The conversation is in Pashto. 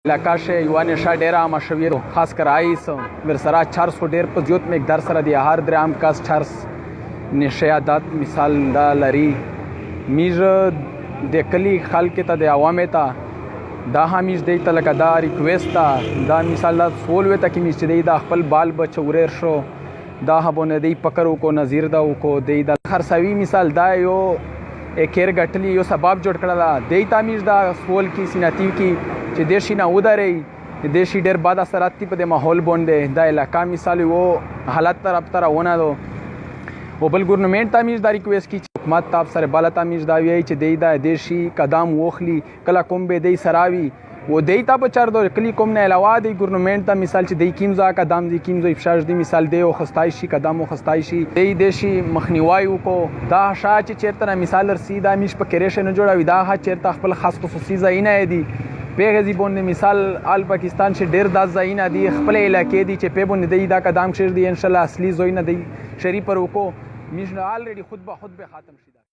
علاقه شی یوه نشه ډیره عامه شوې ده، خاص کر آیس ورسره چرس خو ډیر په زیات مقدار سره دی، هر دریم کس چرس نشه عادت مثال دا لري. میږ د کلی خلک ته، د عوامې ته دا همیش دی ته لکه دا ریکویست ته دا مثال دا سول وې ته کې میش چې دی دا خپل بال بچ وریر شو، دا هبونه دی پکر وکړو، نظیر دا وکړو، دی دا خرڅوي. مثال دا یو کیر ګټلی یو سبب جوړ کړل دی ته میش دا سول کی سیناتیو کی چې د شي نه ودرې، د شي ډیر بد اثرات دي په د ماحول باندې، دا علاقه مثال یو حالت طرف ته روانه ده. او بل ګورنمنت ته میش دا ریکویست کی چې حکومت تاب سره بل ته میش دا وی چې دی دا د شي قدم وخلی، کله کوم به دی سراوي و دی ته په چر دو کلی کوم نه علاوه دی ګورنمنت ته مثال چې دی کیم ځا قدم دی کیم ځای فشار دی مثال دی او خستای شي، قدم او خستای شي، دی د شي مخنیوي وکړو. دا شا چې چیرته نه مثال رسی دا میش په کریش نه جوړوي، دا ها چیرته خپل خاص خصوصي ځای نه دی پیغه زی باندې. مثال آل پاکستان چې ډیر دا ځای نه دی، خپل علاقې دی چې په باندې دی دا قدم کښ دی، ان شاء الله اصلي ځای نه دی شری پر وکړو میش نه الریډي خود به خود به ختم شي.